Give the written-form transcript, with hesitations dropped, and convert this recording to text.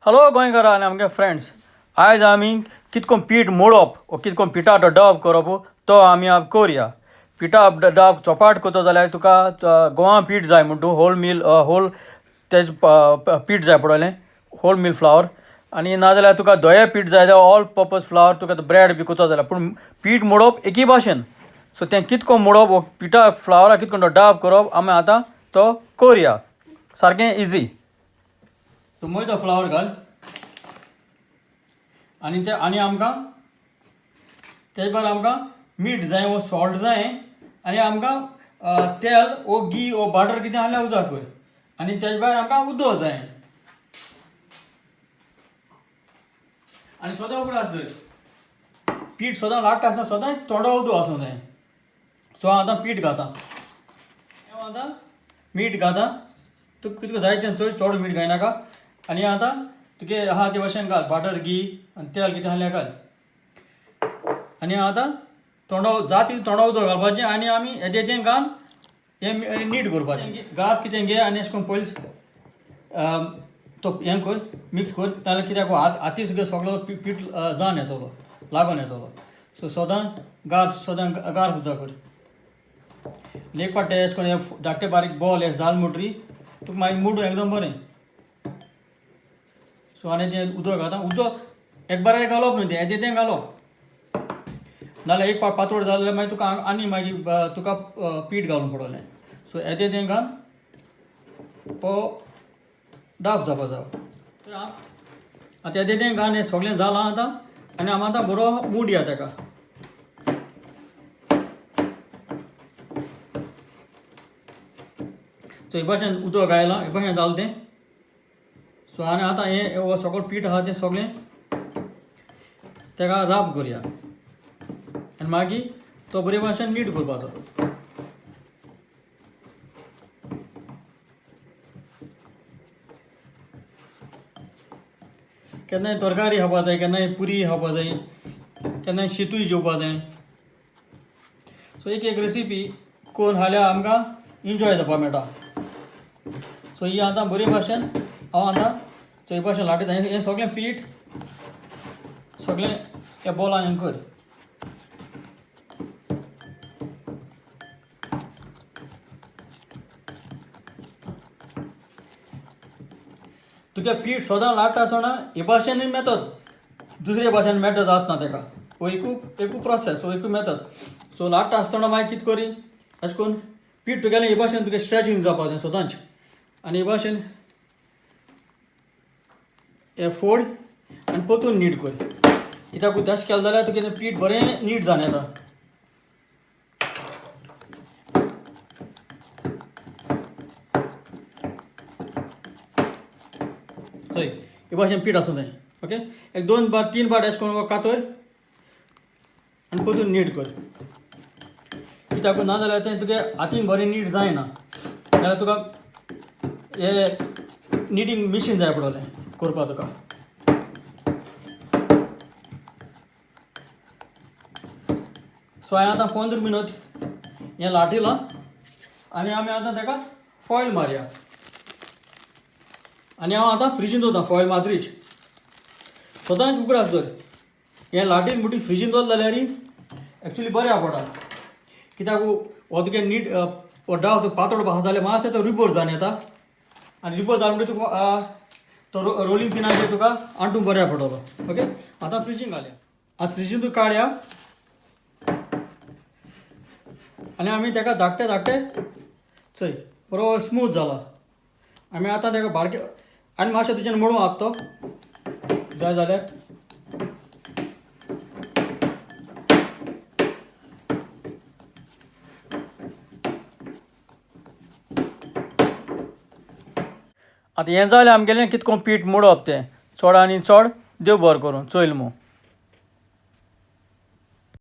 Hello गोंयकारा आनी आमगे friends, आयज आमी कितको पीठ मोडप वो कितको पिठाचो डब करप तो आमी आज करुया. पिठा डब चपाट करता जाल्यार तुका गोवा पीठ जाय म्हण तूं होल मिल होल तेज पीठ जाय पडटलें, होल मिल फ्लावर. आनी नाजाल्यार तुका धंये पीठ जाय जाल्यार ऑल पर्पज फ्लावर, तुका ब्रेड बी करता जाल्यार. पूण पीठ मोडप एकी भाशेन. सो तें कितको मोडप वो पिठा फ्लावरा कितको डब करप आमी आतां तो करुया. सारकें इजी. तूं मैदो फ्लावर घाल आनी ते आनी आमकां तेज भायर आमकां मीठ जाय वो सॉल्ट जाय आनी आमकां तेल वो घी वो बटर कितें आसल्यार उजार कर. आनी तेज भायर आमकां उदक जाय. आनी सदां उगडास दवर, पीठ सदां लाट्टा आसतना सदांच थोडो उदक आसूंक जाय. सो हांव आतां पीठ घातां, हांव आतां मीठ घातां. तुका कितको जाय तें चड, चड मीठ घायनाका. आनी आतां तुगे आहा ते भाशेन घाल बटर घी आनी तेल कितें आसल्यार घाल. आनी आतां थोडो जात तितलो थोडो उदक घालपाचें आनी आमी येदें तें घाल हें नीट करपाचें. गाफ कितें घे आनी अशें करून पयलीं तो हें कर, मिक्स कर. नाजाल्यार कित्याक हात हाती सुद्दां सगळो पीठ जावन येतलो, लागून येतलो. सो सदां गार, सदां गार उदक कर. आनी एक फावट अशें करून हे धाकटे बारीक बॉल हे जाल म्हणटरी तुका मागीर मोडू एकदम बरें. सो आनी तें उदक आतां उदक एक बाराय घालप न्हू, तें येदें तें घालप. नाजाल्यार एक फावट पातळ जालें जाल्यार मागीर तुका आनी मागीर तुका पीठ घालूंक पडटलें. सो येदें तें घाल, तो डाफ जावपा जाय. आतां येदें तें घाल, हें सगळें जालां आतां. आनी आमी आतां बरो मुडया तेका. सो हे भाशेन उदक आयलां, हे भाशेन जालें तें. सो आनी आतां हें हो सगळो पीठ आसा तें सगळें तेका राब करुया आनी मागीर तो बरे भाशेन नीट करपाचो. केन्नाय तरकारी खावपा जाय, केन्नाय पुरी खावपा जाय, केन्नाय शितूय जेवपा जाय. सो एक एक रेसिपी करून खाल्यार आमकां एन्जॉय जावपाक मेळटा. सो ही आतां बरे भाशेन हांव आतां सो हे भाशेन लाटयता. हें सगळें पीठ सगळें ह्या बॉलान हें कर. तुगे पीठ सदां लाट्टा आसतना हे भाशेनूय मेथद, दुसरे भाशेन मेथद आसना तेका. हो एकू प्रोसेस, हो एकू मेथद. सो लाट्टा आसतना मागीर कितें करी अशें करून पीठ तुगेलें हे भाशेन तुगे स्ट्रेचींग जावपा जाय सदांच. आनी हे भाशेन हे फोड आनी परतून नीट कर. कित्याक तशें केलें जाल्यार तुगेलें पीठ बरें नीट जावन येता. चोय हे भाशेन पीठ आसूं जाय. ओके, एक दोन बार तीन बार अशें करून कातर आनी परतून नीट कर. कित्याक ना जाल्यार तें तुगे हातीन बरें नीट जायना, जाल्यार तुका हे निटींग मिशीन जाय पडटलें करपाक तुका. सो हांवें आतां 15 मिनट हें लाटिलां आनी आमी आतां तेका फॉयल मारया. आनी हांव आतां फ्रिजीन दवरतां फॉयल मातरीच. सदांच उगडास दवर, हें लाटीन म्हणटी फ्रिजीन दवरलें जाल्यार एक्चुली बरें पडटा. कित्याक हो तुगे नीट हो डाव पातळ आसा जाल्यार मातशें तो रिबोर जावन येता आनी रिबोर जालो म्हणटकीर तुका तो रोलिंग पिनाचेर तुका आंटूंक बरें पडटलो. ओके, आतां फ्रिजीन घालया. आतां फ्रिजीन तुका काडया आनी आमी तेका धाकटे धाकटे चोय बरो स्मूथ जाला. आमी आतां तेका बारके आनी मातशें तुज्यान मोडूं आतां तो जाय जाल्यार. आतां हें जालें आमगेलें कितको पीठ मोडप तें. चड आनी चड देव बरें करूं. चोयल मूं.